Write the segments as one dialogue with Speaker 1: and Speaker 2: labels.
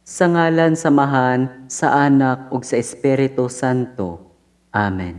Speaker 1: Sa ngalan sa Amahan, sa Anak ug sa Espiritu Santo. Amen.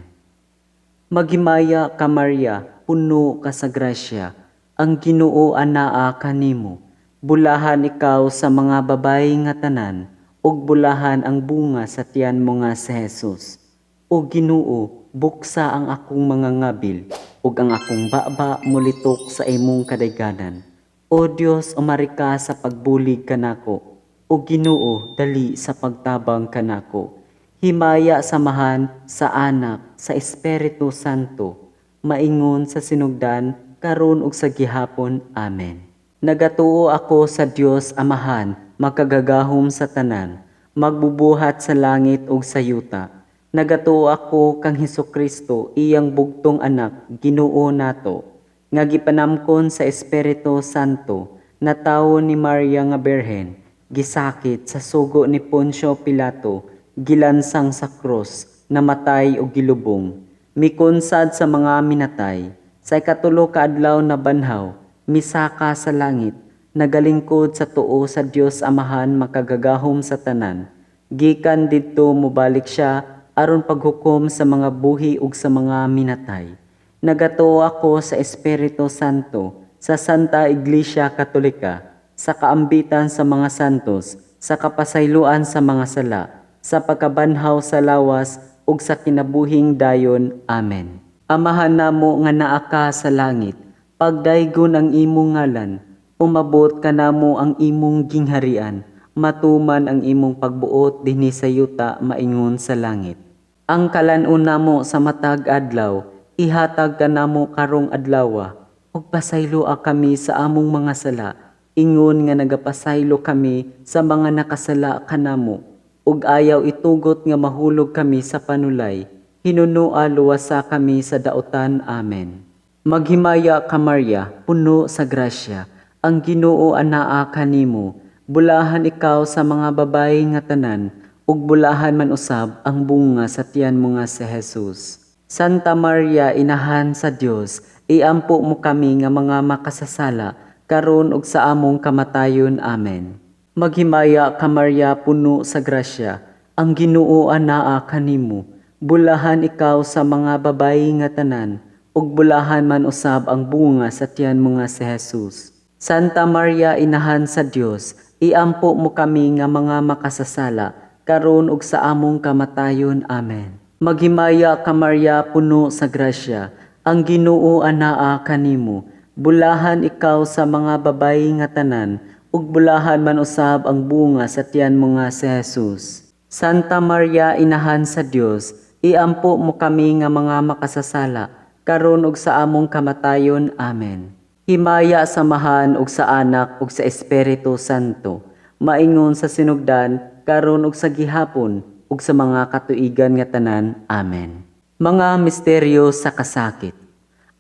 Speaker 1: Maghimaya ka, Maria, puno ka sa grasya. Ang Ginoo anaa kanimo. Bulahan ikaw sa mga babayi nga tanan, ug bulahan ang bunga sa tiyan mo nga si Jesus. O Ginoo, buksa ang akong mga ngabil, ug ang akong baba mulitok sa imong kadayganan. O Dios, umari ka sa pagbulig kanako. O Ginoo, dali sa pagtabang kanako. Himaya sa Amahan, sa Anak, sa Espiritu Santo, maingon sa sinugdan, karon ug sa gihapon. Amen. Nagatuo ako sa Dios Amahan, makagagahom sa tanan, magbubuhat sa langit ug sa yuta. Nagatuo ako kang Hesukristo, iyang bugtong anak, Ginoo nato, nga gipanamkon sa Espiritu Santo, natawo ni Maria nga Birhen, gisakit sa sugo ni Poncio Pilato, gilansang sa krus, namatay ug gilubong, mikunsad sa mga minatay, sa ikatulo ka adlaw nabanhaw, misaka sa langit, nagalingkod sa tuo sa Dios Amahan makagagahom sa tanan. Gikan didto mobalik siya aron paghukom sa mga buhi ug sa mga minatay. Nagatuo ako sa Espiritu Santo, sa Santa Iglesia Katolika, sa kaambitan sa mga santos, sa kapasayloan sa mga sala, sa pagkabanhaw sa lawas ug sa kinabuhing dayon. Amen. Amahan namo nga naa ka sa langit, pagdaygon ang imong ngalan, umabot kanamo ang imong gingharian, matuman ang imong pagbuot dinhi sa yuta maingon sa langit. Ang kalan-on namo sa matag adlaw, ihatag kanamo karong adlawa, ug pasayloa kami sa among mga sala, ingon nga nagapasaylo kami sa mga nakasala kanamo, ug ayaw itugot nga mahulog kami sa panulay, hinunua luwasa kami sa dautan. Amen. Maghimaya ka, Maria, puno sa grasya, ang Ginoo anaa kanimo, bulahan ikaw sa mga babayi nga tanan, ug bulahan man usab ang bunga sa tiyan mo nga si Jesus. Santa Maria, inahan sa Dios, iampo mo kami nga mga makasasala, karon ug sa among kamatayon. Amen. Maghimaya ka, Maria, puno sa grasya, ang Ginoo anaa kanimo, bulahan ikaw sa mga babayi nga tanan, ug bulahan man usab ang bunga sa tiyan mo nga si Jesus. Santa Maria, inahan sa Dios, iampo mo kami nga mga makasasala, karon ug sa among kamatayon. Amen. Maghimaya ka, Maria, puno sa grasya, ang Ginoo anaa kanimo, bulahan ikaw sa mga babayi nga tanan, ug bulahan man usab ang bunga sa tiyan mo nga si Jesus. Santa Maria, inahan sa Dios, iampo mo kami nga mga makasasala, karon ug sa among kamatayon. Amen. Himaya sa Amahan ug sa Anak ug sa Espiritu Santo, maingon sa sinugdan, karon ug sa gihapon, ug sa mga katuigan nga tanan. Amen. Mga misteryo sa kasakit.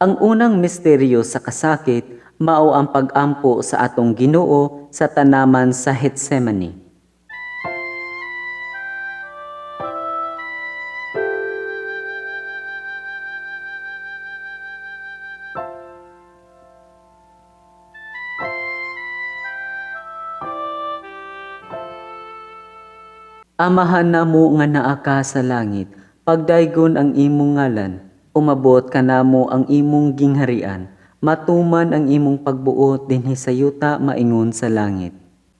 Speaker 1: Ang unang misteryo sa kasakit mao ang pag-ampo sa atong Ginoo sa tanaman sa Getsemani. Amahan namo nga naa ka sa langit, pagdaygon ang imong ngalan, umabot kanamo ang imong gingharian, matuman ang imong pagbuot dinhi sa yuta maingon sa langit.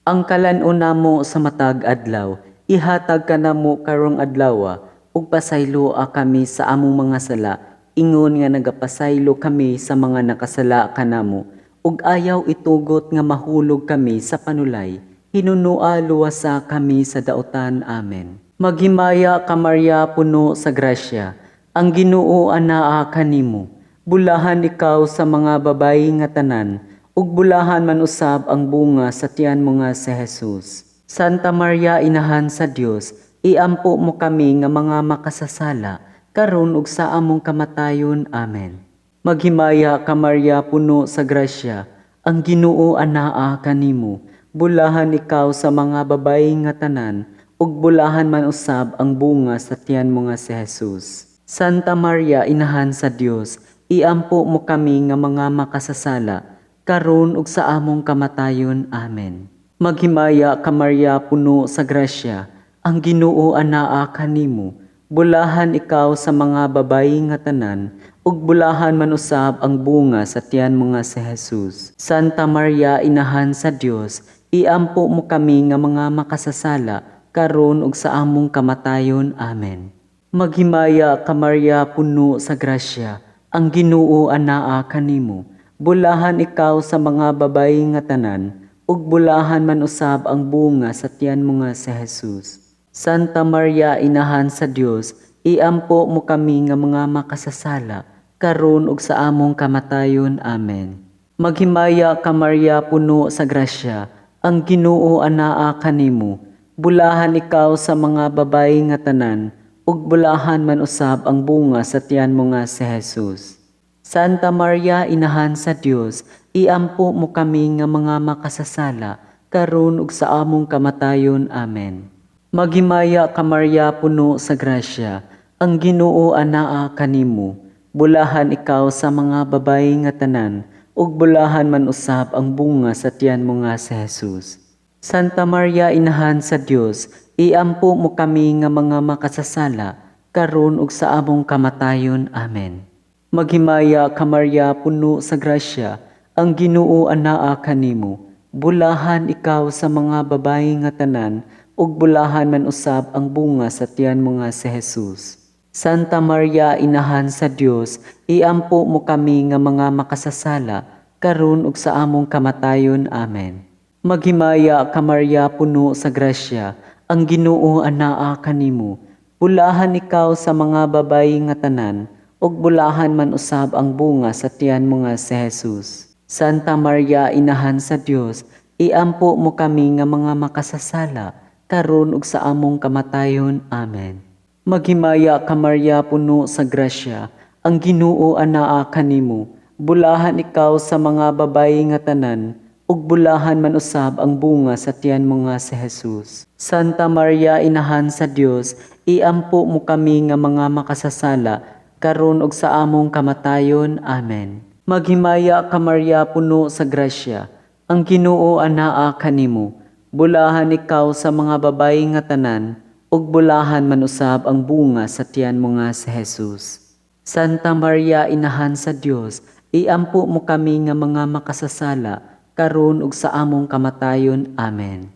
Speaker 1: Ang kalan-on namo sa matag adlaw, ihatag kanamo karong adlawa, ug pasayloa kami sa among mga sala, ingon nga nagapasaylo kami sa mga nakasala kanamo, ug ayaw itugot nga mahulog kami sa panulay, hinunua luwasa kami sa dautan. Amen. Maghimaya ka, Maria, puno sa grasya, ang Ginoo anaa kanimo, bulahan ikaw sa mga babayi nga tanan, ug bulahan man usab ang bunga sa tiyan mo nga si Jesus. Santa Maria, inahan sa Dios, iampo mo kami nga mga makasasala, karon ug sa among kamatayon. Amen. Maghimaya ka, Maria, puno sa grasya, ang Ginoo anaa kanimo, bulahan ikaw sa mga babayi nga tanan, ug bulahan man usab ang bunga sa tiyan mo nga si Jesus. Santa Maria, inahan sa Dios, iampo mo kami nga mga makasasala, karon ug sa among kamatayon. Amen. Maghimaya ka Maria, puno sa grasya, ang Ginoo anaa kanimo. Bulahan ikaw sa mga babayi nga tanan, ug bulahan man usab ang bunga sa tiyan mo nga si Jesus. Santa Maria, Inahan sa Dios, iampo mo kami nga mga makasasala, karon ug sa among kamatayon. Amen. Maghimaya ka Maria, puno sa grasya, ang Ginoo anaa kanimo. Bulahan ikaw sa mga babayi nga tanan, ug bulahan man usab ang bunga sa tiyan mo nga si Jesus. Santa Maria, Inahan sa Dios, iampo mo kami nga mga makasasala, karon ug sa among kamatayon. Amen. Maghimaya ka Maria, puno sa grasya, ang Ginoo anaa kanimo. Bulahan ikaw sa mga babayi nga tanan, ug bulahan man usab ang bunga sa tiyan mo nga si Jesus. Santa Maria, Inahan sa Dios, iampo mo kami nga mga makasasala, karon ug sa among kamatayon. Amen. Maghimaya ka Maria, puno sa grasya, ang Ginoo anaa kanimo. Bulahan ikaw sa mga babayi nga tanan, ug bulahan man usab ang bunga sa tiyan mo nga si Jesus. Santa Maria, Inahan sa Dios, iampo mo kami nga mga makasasala, karon ug sa among kamatayon. Amen. Maghimaya ka Maria, puno sa grasya, ang Ginoo anaa kanimo. Bulahan ikaw sa mga babayi nga tanan, ug bulahan man usab ang bunga sa tiyan mo nga si Jesus. Santa Maria, Inahan sa Dios, iampo mo kami nga mga makasasala, karon ug sa among kamatayon. Amen. Maghimaya ka Maria, puno sa grasya, ang Ginoo anaa kanimo. Bulahan ikaw sa mga babayi nga tanan, ug bulahan man usab ang bunga sa tiyan mo nga si Jesus. Santa Maria, Inahan sa Dios, iampo mo kami nga mga makasasala, karon ug sa among kamatayon. Amen. Maghimaya ka Maria, puno sa grasya, ang Ginoo anaa kanimo. Bulahan ikaw sa mga babayi nga tanan, ug bulahan man usab ang bunga sa tiyan mo nga si Jesus. Santa Maria, Inahan sa Dios, iampo mo kami nga mga makasasala, karon ug sa among kamatayon. Amen. Maghimaya ka Maria, puno sa grasya, ang Ginoo anaa kanimo. Bulahan ikaw sa mga babayi nga tanan, ug bulahan man usab ang bunga sa tiyan mo nga si Jesus. Santa Maria, Inahan sa Dios, iampo mo kami nga mga makasasala, karon ug sa among kamatayon. Amen.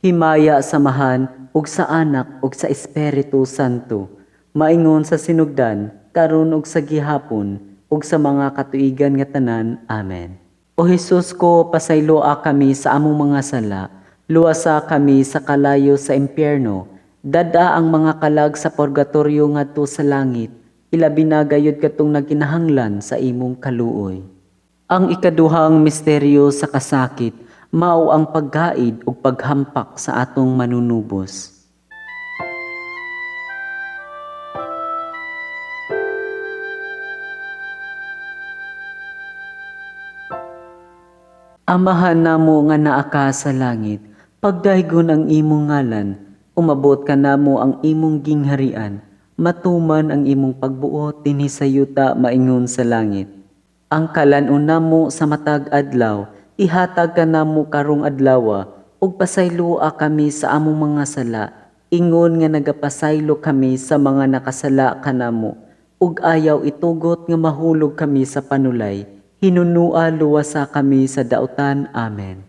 Speaker 1: Himaya sa Amahan ug sa Anak ug sa Espiritu Santo, maingon sa sinugdan, karon ug sa gihapon, ug sa mga katuigan nga tanan. Amen. O Hesus ko, pasayloa kami sa among mga sala, luwasa kami sa kalayo sa impyerno, dada ang mga kalag sa purgatorio ngadto sa langit, ilabi na gayud katong nagkinahanglan sa imong kaluoy. Ang ikaduhang misteryo sa kasakit, mao ang paggaid ug paghampak sa atong manunubos. Amahan namo nga naa ka sa langit, pagdaygon ang imong ngalan, umabot ka namo ang imong gingharian, matuman ang imong pagbuot dinhi sa yuta maingon sa langit. Ang kalan-on namo sa matag adlaw, ihatag ka namo karong adlawa, ug pasayloa kami sa among mga sala, ingon nga nagapasaylo kami sa mga nakasala kanamo, ug ayaw itugot nga mahulog kami sa panulay, hinunua luwasa kami sa dautan. Amen.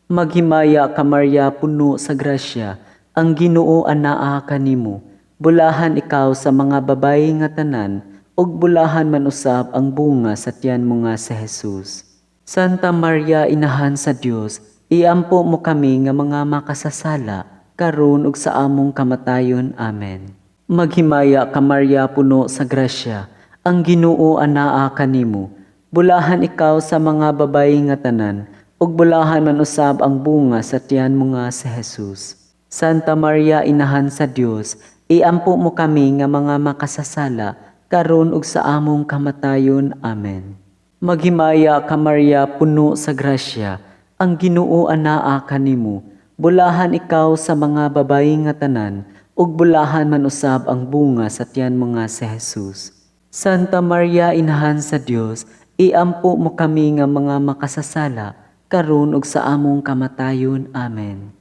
Speaker 1: Maghimaya ka Maria, puno sa grasya, ang Ginoo anaa kanimo. Bulahan ikaw sa mga babayi nga tanan, ug bulahan man usab ang bunga sa tiyan mo nga si Jesus. Santa Maria, Inahan sa Dios, iampo mo kami nga mga makasasala, karon ug sa among kamatayon. Amen. Maghimaya ka Maria, puno sa grasya, ang Ginoo anaa kanimo. Bulahan ikaw sa mga babayi nga tanan, ug bulahan man usab ang bunga sa tiyan mo nga si Jesus. Santa Maria, Inahan sa Dios, iampo mo kami nga mga makasasala, karon ug sa among kamatayon. Amen. Maghimaya ka Maria, puno sa grasya, ang Ginoo anaa kanimo. Bulahan ikaw sa mga babayi nga tanan, ug bulahan man usab ang bunga sa tiyan mo nga si Jesus. Santa Maria, Inahan sa Dios, iampo mo kami nga mga makasasala, karon ug sa among kamatayon. Amen.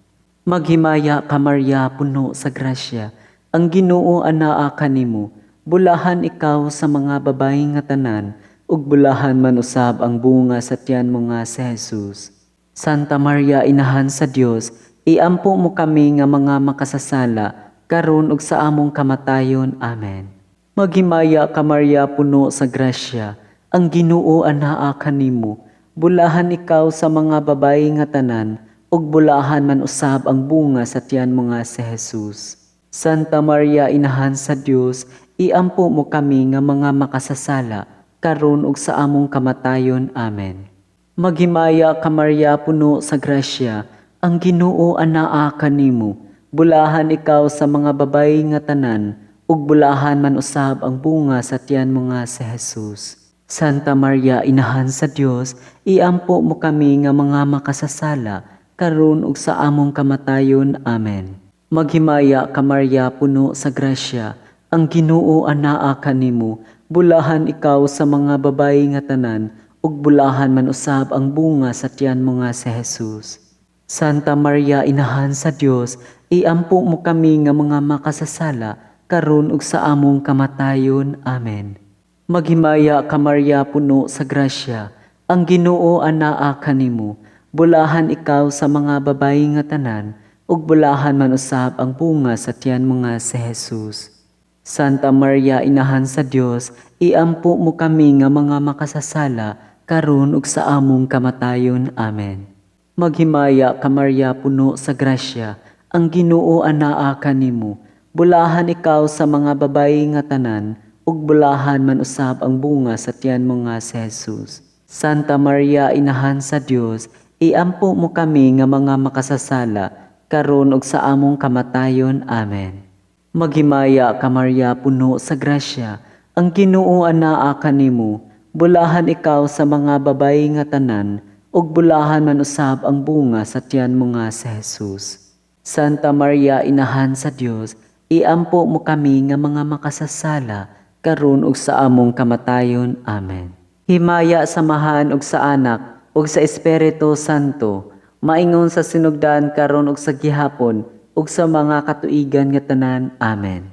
Speaker 1: Maghimaya ka Maria, puno sa grasya, ang Ginoo anaa kanimo. Bulahan ikaw sa mga babayi nga tanan, ug bulahan man usab ang bunga sa tiyan mo nga si Jesus. Santa Maria, Inahan sa Dios, iampo mo kami nga mga makasasala, karon ug sa among kamatayon. Amen. Maghimaya ka Maria, puno sa grasya, ang Ginoo anaa kanimo. Bulahan ikaw sa mga babayi nga tanan, ug bulahan man usab ang bunga sa tiyan mo nga si Jesus. Santa Maria, Inahan sa Dios, iampo mo kami nga mga makasasala, karon ug sa among kamatayon. Amen. Maghimaya ka Maria, puno sa grasya, ang Ginoo anaa kanimo. Bulahan ikaw sa mga babayi nga tanan, ug bulahan man usab ang bunga sa tiyan mo nga si Jesus. Santa Maria, Inahan sa Dios, iampo mo kami nga mga makasasala, karon ug sa among kamatayon. Amen. Maghimaya ka Maria, puno sa grasya, ang Ginoo anaa kanimo. Bulahan ikaw sa mga babayi nga tanan, ug bulahan man usab ang bunga sa tiyan mo nga si Jesus. Santa Maria, Inahan sa Dios, iampo mo kami nga mga makasasala, karon ug sa among kamatayon. Amen. Maghimaya ka Maria, puno sa grasya, ang Ginoo anaa kanimo. Bulahan ikaw sa mga babayi nga tanan, ug bulahan man usab ang bunga sa tiyan mo nga si Jesus. Santa Maria, Inahan sa Dios, iampo mo kami nga mga makasasala, karon ug sa among kamatayon. Amen. Maghimaya ka Maria, puno sa grasya, ang Ginoo anaa kanimo. Bulahan ikaw sa mga babayi nga tanan, ug bulahan man usab ang bunga sa tiyan mo nga si Jesus. Santa Maria, Inahan sa Dios, iampo mo kami nga mga makasasala, karon ug sa among kamatayon. Amen. Maghimaya ka Maria, puno sa grasya, ang Ginoo anaa kanimo. Bulahan ikaw sa mga babayi nga tanan, ug bulahan man usab ang bunga sa tiyan mo nga si Jesus. Santa Maria, Inahan sa Dios, iampo mo kami nga mga makasasala, karon ug sa among kamatayon. Amen. Himaya sa Amahan ug sa Anak ug sa Espiritu Santo, maingon sa sinugdan karon ug sa gihapon ug sa mga katuigan nga tanan. Amen.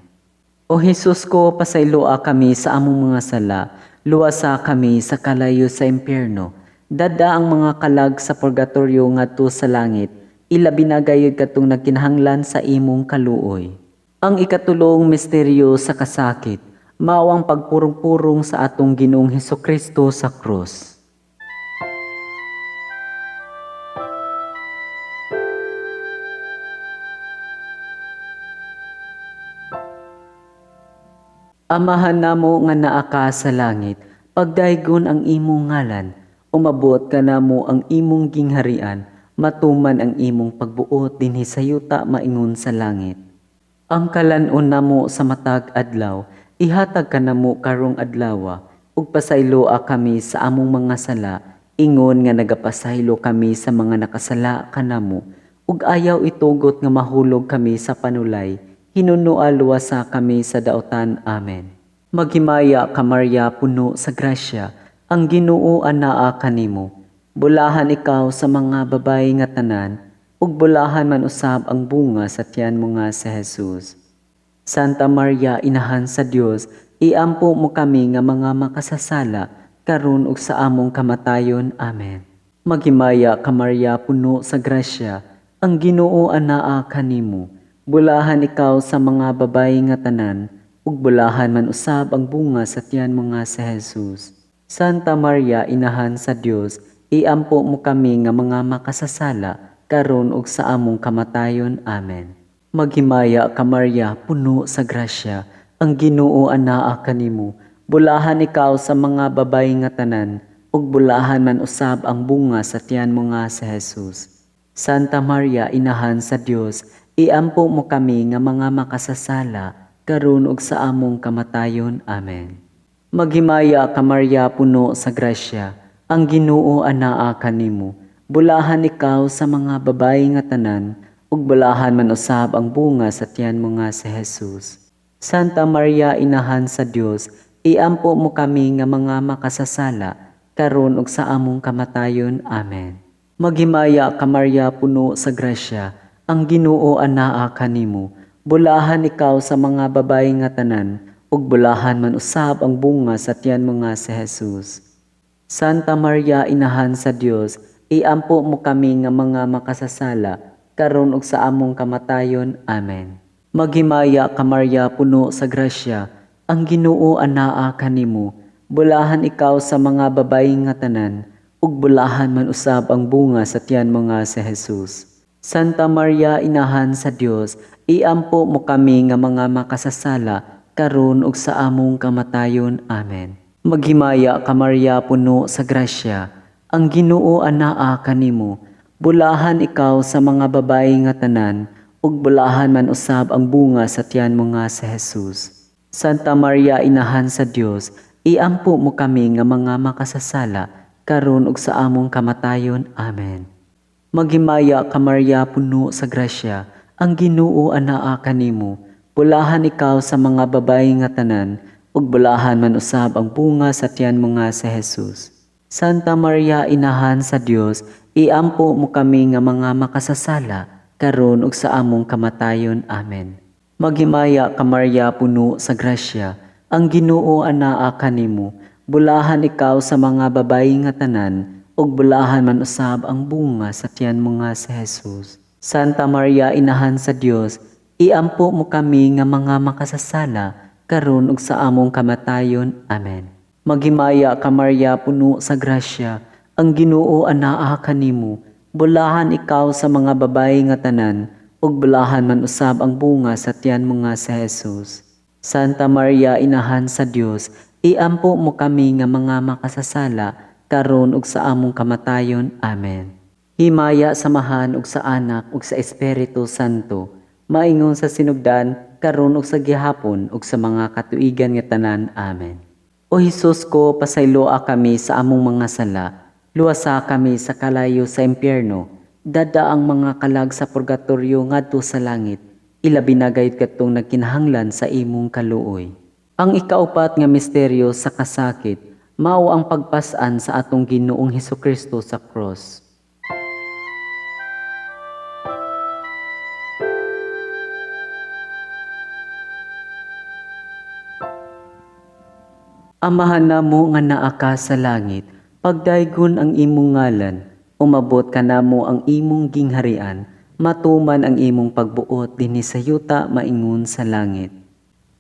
Speaker 1: O Hesus ko, pasayloa kami sa among mga sala, luwasa kami sa kalayo sa impyerno. Dada ang mga kalag sa purgatorio ngadto sa langit, ilabi na gayud katong nagkinahanglan sa imong kaluoy. Ang ikatulong misteryo sa kasakit, mao ang pagpurong-purong sa atong Ginoong Hesukristo sa krus. Amahan namo nga naa ka sa langit, pagdaygon ang imong ngalan, umabot ka namo ang imong gingharian, matuman ang imong pagbuot dinhi sa yuta maingon sa langit. Ang kalan-on namo sa matag adlaw, ihatag kanamo karong adlawa, ug pasayloa kami sa among mga sala, ingon nga nagapasaylo kami sa mga nakasala kanamo, ug ayaw itugot nga mahulog kami sa panulay, hinunoa luwasa kami sa daotan. Amen. Maghimaya ka Maria, puno sa grasya, ang Ginoo anaa kanimo. Bulahan ikaw sa mga babayi nga tanan, ug bulahan man usab ang bunga sa tiyan mo nga si Jesus. Santa Maria, Inahan sa Dios, iampo mo kami nga mga makasasala, karon ug sa among kamatayon. Amen. Maghimaya ka Maria, puno sa grasya, ang Ginoo anaa kanimo. Bulahan ikaw sa mga babayi nga tanan, ug bulahan man usab ang bunga sa tiyan mo nga si Jesus. Santa Maria, Inahan sa Dios, iampo mo kami nga mga makasasala, karon ug sa among kamatayon. Amen. Maghimaya ka Maria, puno sa grasya, ang Ginoo anaa kanimo. Bulahan ikaw sa mga babayi nga tanan, ug bulahan man usab ang bunga sa tiyan mo nga si Jesus. Santa Maria, Inahan sa Dios, iampo mo kami nga mga makasasala, karon ug sa among kamatayon. Amen. Maghimaya ka Maria, puno sa grasya, ang Ginoo anaa kanimo. Bulahan ikaw sa mga babayi nga tanan, ug bulahan man usab ang bunga sa tiyan mo nga si Jesus. Santa Maria, Inahan sa Dios, iampo mo kami nga mga makasasala, karon ug sa among kamatayon. Amen. Maghimaya ka Maria, puno sa grasya, ang Ginoo anaa kanimo. Bulahan ikaw sa mga babayi nga tanan, ug bulahan man usab ang bunga sa tiyan mo nga si Jesus. Santa Maria, Inahan sa Dios, iampo mo kami nga mga makasasala, karon ug sa among kamatayon. Amen. Maghimaya ka Maria, puno sa grasya, ang Ginoo anaa kanimo. Bulahan ikaw sa mga babayi nga tanan, ug bulahan man usab ang bunga sa tiyan mo nga si Jesus. Santa Maria, Inahan sa Dios, iampo mo kami nga mga makasasala, karon ug sa among kamatayon. Amen. Maghimaya ka Maria, puno sa grasya, ang Ginoo anaa kanimo. Bulahan ikaw sa mga babayi nga tanan, ug bulahan man usab ang bunga sa tiyan mo nga si Jesus. Santa Maria, Inahan sa Dios, iampo mo kami nga mga makasasala, karon ug sa among kamatayon. Amen. Maghimaya ka Maria, puno sa grasya, ang Ginoo anaa kanimo. Bulahan ikaw sa mga babayi nga tanan, ug bulahan man usab ang bunga sa tiyan mo nga si Jesus. Santa Maria, Inahan sa Dios, iampo mo kami nga mga makasasala, karon ug sa among kamatayon. Amen. Maghimaya ka Maria, puno sa grasya, ang Ginoo anaa kanimo. Bulahan ikaw sa mga babayi nga tanan, ug bulahan man usab ang bunga sa tiyan mo nga si Jesus. Santa Maria, Inahan sa Dios, iampo mo kami nga mga makasasala, karon ug sa among kamatayon. Amen. Maghimaya ka Maria, puno sa grasya, ang Ginoo anaa kanimo. Bulahan ikaw sa mga babayi nga tanan, ug bulahan man usab ang bunga sa tiyan mo nga si Jesus. Santa Maria, Inahan sa Dios, iampo mo kami nga mga makasasala, karon ug sa among kamatayon. Amen. Himaya sa Amahan ug sa Anak ug sa Espiritu Santo, maingon sa sinugdan, karon ug sa gihapon ug sa mga katuigan nga tanan. Amen. O Hesus ko, pasayloa kami sa among mga sala, luwasa kami sa kalayo sa impyerno, dada ang mga kalag sa purgatorio ngadto sa langit, ilabi na gayud kadtong nagkinahanglan sa imong kaluoy. Ang ikaupat nga misteryo sa kasakit, mao ang pagpas-an sa atong Ginoong Hesukristo sa cross. Amahan namo nga naa ka sa langit, pagdaygon ang imong ngalan, umabot kanamo ang imong gingharian, matuman ang imong pagbuot dinhi sa yuta maingon sa langit.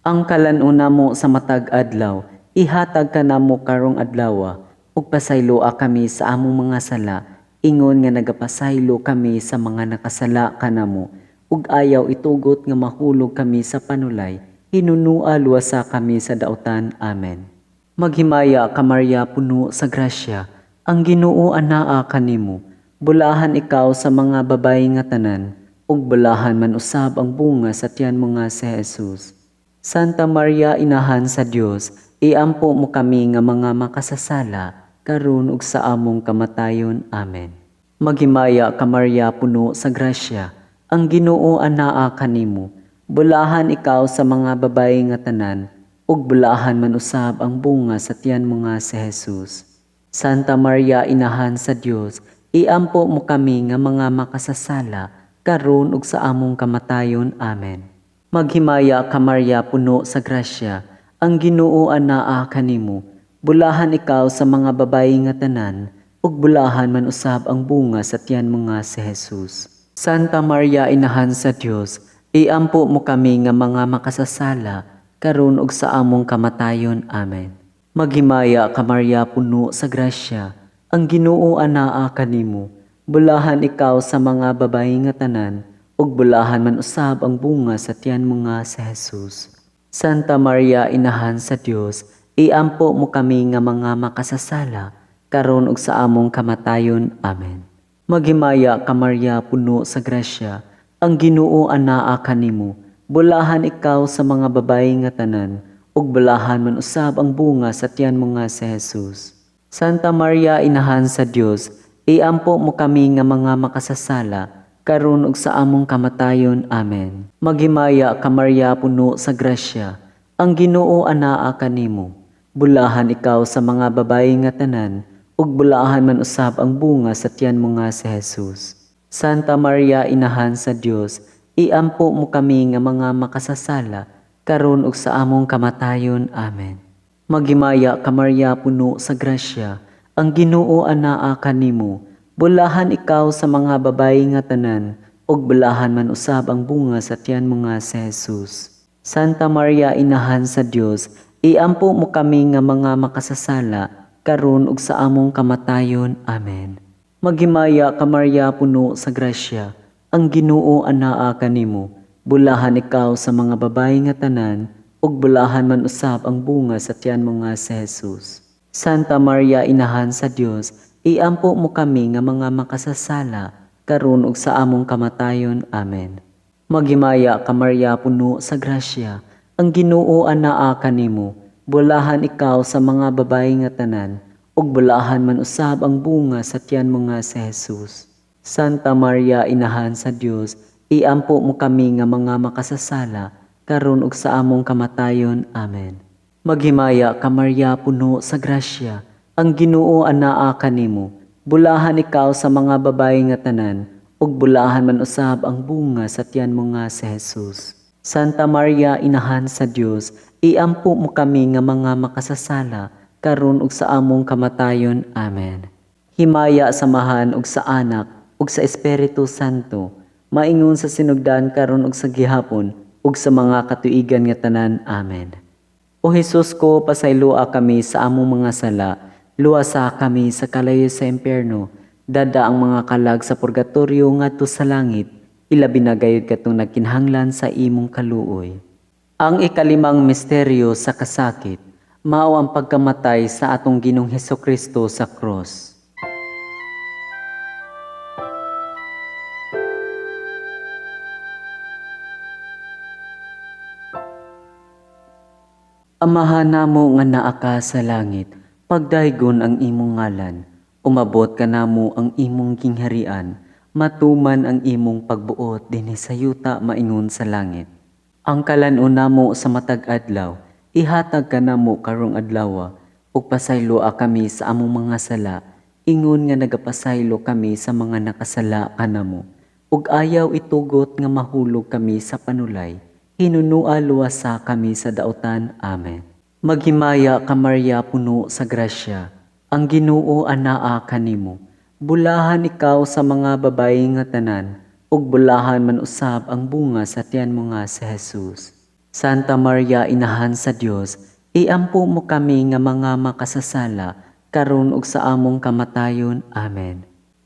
Speaker 1: Ang kalan-on namo sa matag adlaw, ihatag kanamo karong adlawa, ug pasayloa kami sa among mga sala, ingon nga nagapasaylo kami sa mga nakasala kanamo, ug ayaw itugot nga mahulog kami sa panulay, hinunua luwasa kami sa dautan. Amen. Maghimaya ka Maria, puno sa grasya, ang Ginoo anaa kanimo. Bulahan ikaw sa mga babayi nga tanan, ug bulahan man usab ang bunga sa tiyan mo nga si Jesus. Santa Maria, Inahan sa Dios, iampo mo kami nga mga makasasala, karon ug sa among kamatayon. Amen. Maghimaya ka Maria, puno sa grasya, ang Ginoo anaa kanimo. Bulahan ikaw sa mga babayi nga tanan, ug bulahan man usab ang bunga sa tiyan mo nga si Jesus. Santa Maria, Inahan sa Dios, iampo mo kami nga mga makasasala, karon ug sa among kamatayon. Amen. Maghimaya ka Maria, puno sa grasya, ang Ginoo anaa kanimo. Bulahan ikaw sa mga babayi nga tanan, ug bulahan man usab ang bunga sa tiyan mo nga si Jesus. Santa Maria, Inahan sa Dios, iampo mo kami nga mga makasasala, karon ug sa among kamatayon. Amen. Maghimaya ka Maria, puno sa grasya, ang Ginoo anaa kanimo. Bulahan ikaw sa mga babayi nga tanan, ug bulahan man usab ang bunga sa tiyan mo nga si Jesus. Santa Maria, Inahan sa Dios, iampo mo kami nga mga makasasala, karon ug sa among kamatayon. Amen. Maghimaya ka Maria, puno sa grasya, ang Ginoo anaa kanimo. Bulahan ikaw sa mga babayi nga tanan, ug bulahan man usab ang bunga sa tiyan mo nga si Jesus. Santa Maria, Inahan sa Dios, iampo mo kami nga mga makasasala, karon ug sa among kamatayon. Amen. Maghimaya ka Maria, puno sa grasya, ang Ginoo anaa kanimo. Bulahan ikaw sa mga babayi nga tanan, ug bulahan man usab ang bunga sa tiyan mo nga si Jesus. Santa Maria, Inahan sa Dios, iampo mo kami nga mga makasasala, karon ug sa among kamatayon. Amen. Maghimaya ka Maria, puno sa grasya, ang Ginoo anaa kanimo. Bulahan ikaw sa mga babayi nga tanan, ug bulahan man usab ang bunga sa tiyan mo nga si Jesus. Santa Maria, Inahan sa Dios, iampo mo kami nga mga makasasala, karon ug sa among kamatayon. Amen. Maghimaya ka Maria, puno sa grasya, ang Ginoo anaa kanimo. Bulahan ikaw sa mga babayi nga tanan, ug bulahan man usab ang bunga sa tiyan mo nga si Jesus. Santa Maria, Inahan sa Dios, iampo mo kami nga mga makasasala, karon ug sa among kamatayon. Amen. Maghimaya ka Maria, puno sa grasya, ang Ginoo anaa kanimo. Bulahan ikaw sa mga babayi nga tanan, ug bulahan man usab ang bunga sa tiyan mo nga si Jesus. Santa Maria, Inahan sa Dios, iampo mo kami nga mga makasasala, karon ug sa among kamatayon. Amen. Maghimaya ka Maria, puno sa grasya, ang Ginoo anaa kanimo. Bulahan ikaw sa mga babayi nga tanan, ug bulahan man usab ang bunga sa tiyan mo nga si Jesus. Santa Maria, Inahan sa Dios, iampo mo kami nga mga makasasala, karon ug sa among kamatayon. Amen. Himaya sa Amahan ug sa Anak ug sa Espiritu Santo, maingon sa sinugdan karon ug sa gihapon ug sa mga katuigan nga tanan. Amen. O Hesus ko, pasayloa kami sa among mga sala, luwasa kami sa kalayo sa impyerno, dada ang mga kalag sa purgatorio ngadto sa langit, ilabi na gayud katong nagkinahanglan sa imong kaluoy. Ang ikalimang misteryo sa kasakit, mao ang pagkamatay sa atong Ginoong Hesukristo sa krus. Amahan namo nga naa ka sa langit, pagdaygon ang imong ngalan, umabot kanamo ang imong gingharian, matuman ang imong pagbuot dinhi sa yuta maingon sa langit. Ang kalan-on namo sa matag adlaw, ihatag kanamo karong adlawa, ug pasayloa kami sa among mga sala, ingon nga nagapasaylo kami sa mga nakasala kanamo. Ug ayaw itugot nga mahulog kami sa panulay, hinunua luwasa kami sa dautan. Amen. Maghimaya ka Maria, puno sa grasya, ang Ginoo anaa kanimo. Bulahan ikaw sa mga babayi nga tanan, ug bulahan man usab ang bunga sa tiyan mo nga si Jesus. Santa Maria, Inahan sa Dios, iampo mo kami nga mga makasasala, karon ug sa among kamatayon. Amen.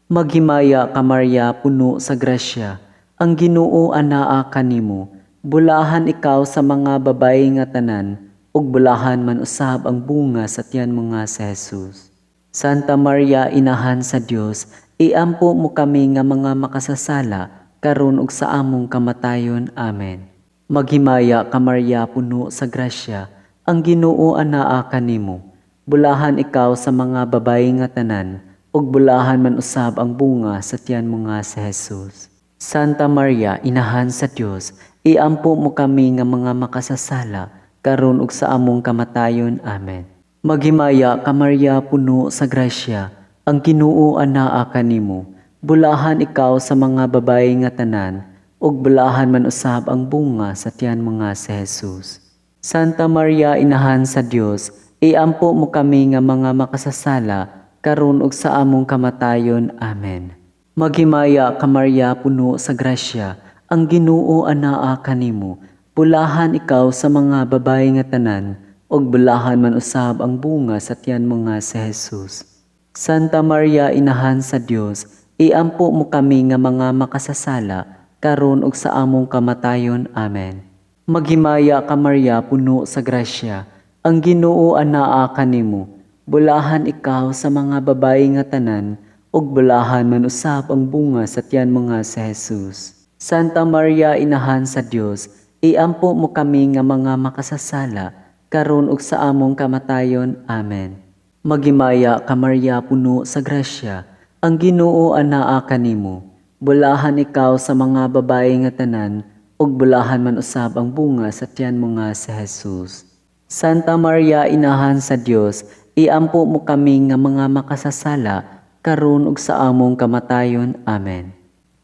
Speaker 1: Maghimaya ka Maria, puno sa grasya, ang Ginoo anaa kanimo. Bulahan ikaw sa mga babayi nga tanan, ug bulahan man usab ang bunga sa tiyan mo nga si Jesus. Santa Maria, Inahan sa Dios, iampo mo kami nga mga makasasala, karon ug sa among kamatayon. Amen. Maghimaya ka Maria, puno sa grasya, ang Ginoo anaa kanimo. Bulahan ikaw sa mga babayi nga tanan, ug bulahan man usab ang bunga sa tiyan mo nga si Jesus. Santa Maria, Inahan sa Dios, iampo mo kami nga mga makasasala, karon ug sa among kamatayon. Amen. Maghimaya ka Maria, puno sa grasya, ang Ginoo anaa kanimo. Bulahan ikaw sa mga babayi nga tanan, ug bulahan man usab ang bunga sa tiyan mo nga si Jesus. Santa Maria, Inahan sa Dios, iampo mo kami nga mga makasasala, karon ug sa among kamatayon. Amen. Maghimaya ka Maria, puno sa grasya, ang Ginoo anaa kanimo. Bulahan ikaw sa mga babayi nga tanan, ug bulahan man usab ang bunga sa tiyan mo nga si Jesus. Santa Maria, Inahan sa Dios, iampo mo kami nga mga makasasala, karon ug sa among kamatayon. Amen. Maghimaya ka Maria, puno sa grasya, ang Ginoo anaa kanimo. Bulahan ikaw sa mga babayi nga tanan, ug bulahan man usab ang bunga sa tiyan mo nga si Jesus. Santa Maria, Inahan sa Dios, iampo mo kami nga mga makasasala, karon ug sa among kamatayon. Amen. Maghimaya ka Maria, puno sa grasya, ang Ginoo anaa kanimo. Bulahan ikaw sa mga babayi nga tanan, ug bulahan man usab ang bunga sa tiyan mo nga si Jesus. Santa Maria, Inahan sa Dios, iampo mo kami nga mga makasasala, karon ug sa among kamatayon. Amen.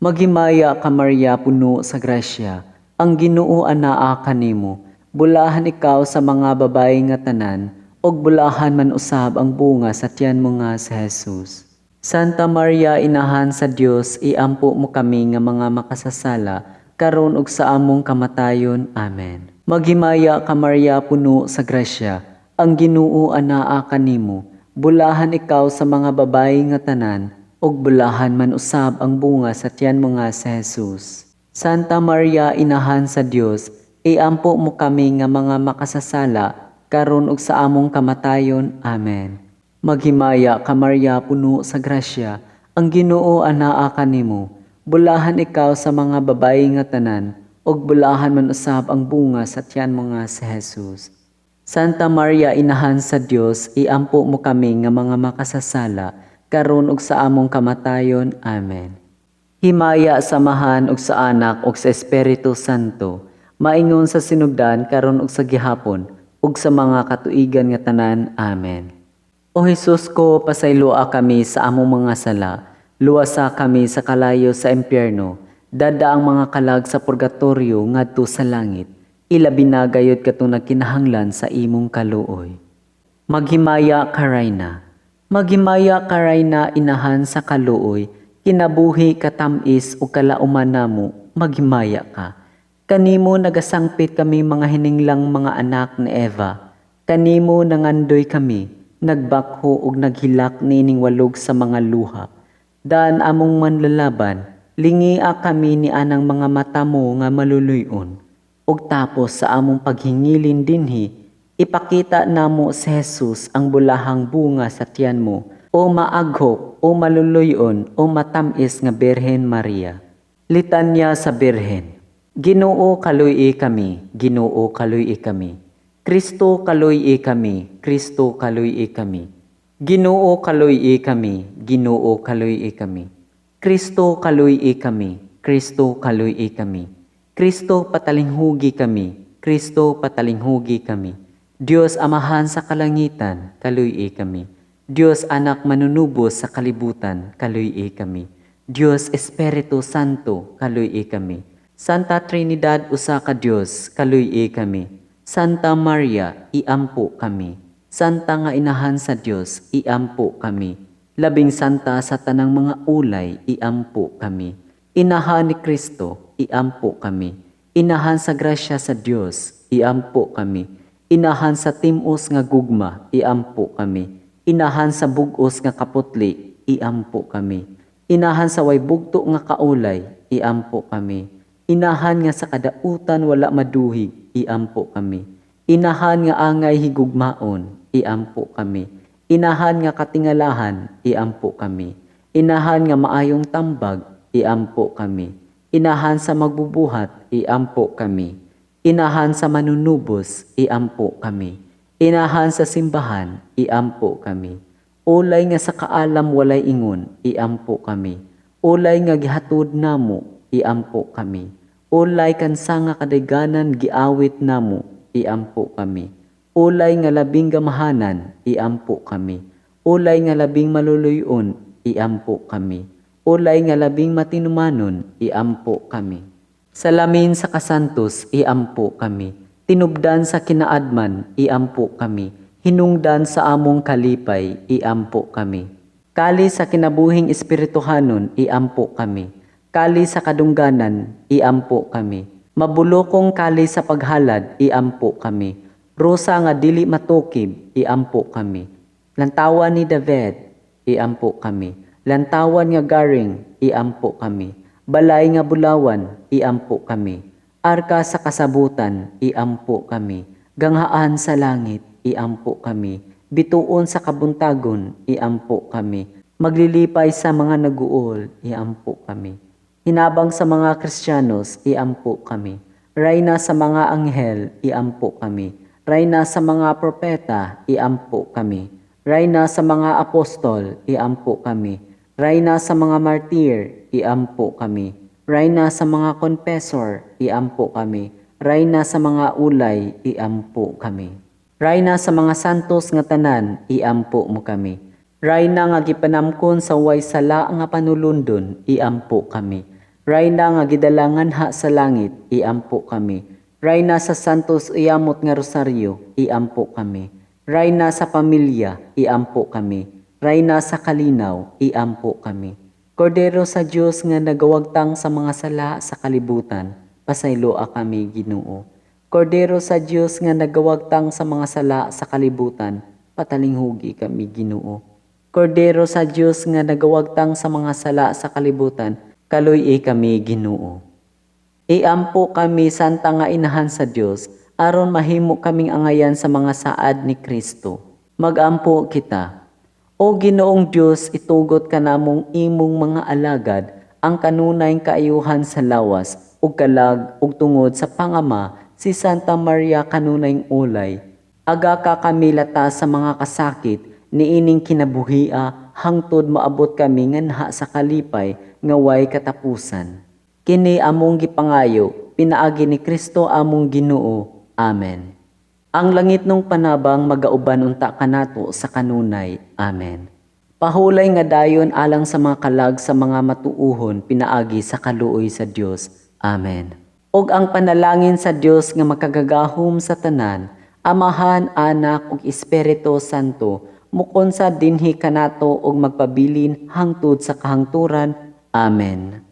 Speaker 1: Maghimaya ka, Maria, puno sa grasya, ang Ginoo anaa kanimo. Bulahan ikaw sa mga babayi nga tanan, ug bulahan man usab ang bunga sa tiyan mo nga si Jesus. Santa Maria, Inahan sa Dios, iampo mo kami nga mga makasasala, karon ug sa among kamatayon. Amen. Maghimaya ka, Maria, puno sa grasya, ang Ginoo anaa kanimo. Bulahan ikaw sa mga babayi nga tanan, ug bulahan man usab ang bunga sa tiyan mo nga si Jesus. Santa Maria, Inahan sa Dios, iampo mo kami nga mga makasasala, karon ug sa among kamatayon. Amen. Maghimaya ka, Maria, puno sa grasya, ang Ginoo anaa kanimo. Bulahan ikaw sa mga babayi nga tanan, ug bulahan man usab ang bunga sa tiyan mo nga si Jesus. Santa Maria, Inahan sa Dios, iampo mo kami nga mga makasasala, karon ug sa among kamatayon. Amen. Himaya sa Amahan ug sa Anak ug sa Espiritu Santo, maingon sa sinugdan, karon ug sa gihapon, ug sa mga katuigan nga tanan. Amen. O Hesus ko, pasayloa kami sa among mga sala, luwasa kami sa kalayo sa impyerno, dad-a ang mga kalag sa purgatorio ngadto sa langit, ilabi na gayud katong nagkinahanglan sa imong kaluoy. Maghimaya ka, Rayna. Maghimaya ka, Rayna, Inahan sa kaluoy, kinabuhi, katam-is ug kalauman namo, maghimaya ka. Kanimo nagasangpit kami mga hininglang mga anak ni Eva. Kanimo nangandoy kami, nagbakho ug naghilak niining walog sa mga luha. Daan among manlalaban, lingia kami ni anang mga mata mo nga maluluy-on. Ug tapos sa among paghingilin dinhi, ipakita namo si Jesus, ang bulahang bunga sa tiyan mo, o maaghok, o maluluy-on, o matamis nga Birhen Maria. Litanya sa Birhen. Ginoo, kaluy-i kami, Ginoo, kaluy-i kami. Kristo, kaluy-i kami, Kristo, kaluy-i kami. Ginoo, kaluy-i kami, Ginoo, kaluy-i kami. Kristo, kaluy-i kami, Kristo, kaluy-i kami. Kristo, patalinghugi kami, Kristo, patalinghugi kami. Dios Amahan sa kalangitan, kaluy-i kami. Dios Anak manunubos sa kalibutan, kaluy-i kami. Dios Espiritu Santo, kaluy-i kami. Santa Trinidad, usa ka Dios, kaluy-i kami. Santa Maria, iampo kami. Santa nga Inahan sa Dios, iampo kami. Labing santa sa tanang mga ulay, iampo kami. Inahan ni Kristo, iampo kami. Inahan sa grasya sa Dios, iampo kami. Inahan sa tim-os nga gugma, iampo kami. Inahan sa bug-os nga kaputli, iampo kami. Inahan sa way bugto nga kaulay, iampo kami. Inahan nga sa kadautan wala maduhig, iampo kami. Inahan nga angay higugmaon, iampo kami. Inahan nga katingalahan, iampo kami. Inahan nga maayong tambag, iampo kami. Inahan sa magbubuhat, iampo kami. Inahan sa manunubos, iampo kami. Inahan sa simbahan, iampo kami. Ulay nga sa kaalam walay ingon, iampo kami. Ulay nga gihatod namo, iampo kami. Ulay kansa nga kadayganan giawit namo, iampo kami. Ulay nga labing gamahanan, iampo kami. Ulay nga labing maluluy-on, iampo kami. Ulay nga labing matinumanon, iampo kami. Salamin sa kasantos, iampo kami. Tinubdan sa kinaadman, iampo kami. Hinungdan sa among kalipay, iampo kami. Kali sa kinabuhing espirituhanon, iampo kami. Kali sa kadungganan, iampo kami. Mabulokong kali sa paghalad, iampo kami. Rosa nga dili matukib, iampo kami. Lantawan ni David, iampo kami. Lantawan nga garing, iampo kami. Balay nga bulawan, iampo kami. Arka sa kasabutan, iampo kami. Ganghaan sa langit, iampo kami. Bituon sa kabuntagon, iampo kami. Maglilipay sa mga naguol, iampo kami. Hinabang sa mga Kristiyanos, iampo kami. Rayna sa mga anghel, iampo kami. Rayna sa mga propeta, iampo kami. Rayna sa mga apostol, iampo kami. Rayna sa mga martir, iampo kami. Rayna sa mga confessor, iampo kami. Rayna sa mga ulay, iampo kami. Rayna sa mga santos nga tanan, iampo mo kami. Rayna nga gipanamkon sa way sala nga panulundon, iampo kami. Rayna nga gidalangan ha sa langit, iampo kami. Rayna sa Santos Iyamot nga Rosaryo, iampo kami. Rayna sa pamilya, iampo kami. Rayna sa kalinaw, iampo kami. Kordero sa Dios nga nagawagtang sa mga sala sa kalibutan, pasayloa kami, Ginoo. Kordero sa Dios nga nagawagtang sa mga sala sa kalibutan, patalinghugi kami, Ginoo. Kordero sa Dios nga nagawagtang sa mga sala sa kalibutan, kaluy-i kami, Ginoo. Iampo kami, Santa nga Inahan sa Dios, aron mahimo kaming angayan sa mga saad ni Kristo. Magampo kita. O Ginoong Dios, itugot kanamong imong mga alagad ang kanunay kaayuhan sa lawas ug kalag ug tungod sa pangama si Santa Maria kanunay ulay. Agaka kami lata sa mga kasakit niining kinabuhia hangtod moabot kami nganha sa kalipay nga way katapusan. Kini among gipangayo pinaagi ni Kristo among Ginoo. Amen. Ang langitnong panabang magauban unta kanato sa kanunay. Amen. Pahulay nga dayon alang sa mga kalag sa mga matuohon pinaagi sa kaluoy sa Dios. Amen. Og ang panalangin sa Dios nga makagagahom sa tanan, Amahan, Anak ug Espiritu Santo, mukonsad dinhi kanato ug magpabilin hangtod sa kahangturan. Amen.